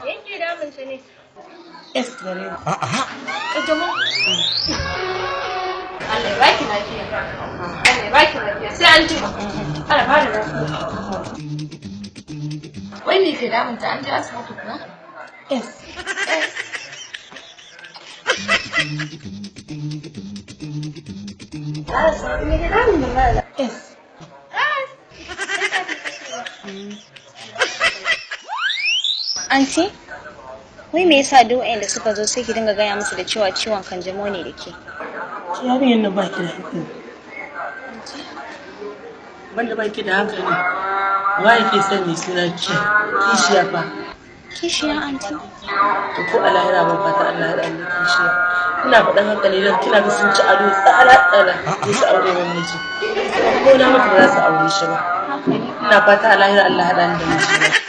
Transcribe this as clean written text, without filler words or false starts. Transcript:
Yake damun ta ne. S gare ni. Ƙanjamau. Allah ya baki lafiya. Allah ya baki lafiya. Sai an jima. Allah ba da lafiya. Wai me ke damun ta, an je asibiti kuwa? S. S. Me ke damun da mala? S. S. Anti, wai me yasa duk waɗanda suka zo sai ki dinga gaya musu da cewa ciwon kanjamau ne da ke? Yarinyar nan baki da hankali. Banda baki da hankali. Wa yake son mai suna kishiya fa? Kishiya, anti? To ko a lahira ban fata Allah ya ɗan kishiya. Ina faɗan hankali don kina ga sun ci ado tsala tsala sai su aure min miji. Ko na mutu ba za su aure shi ba. Haka ne. Ina fata a lahira Allah haɗa ni da miji.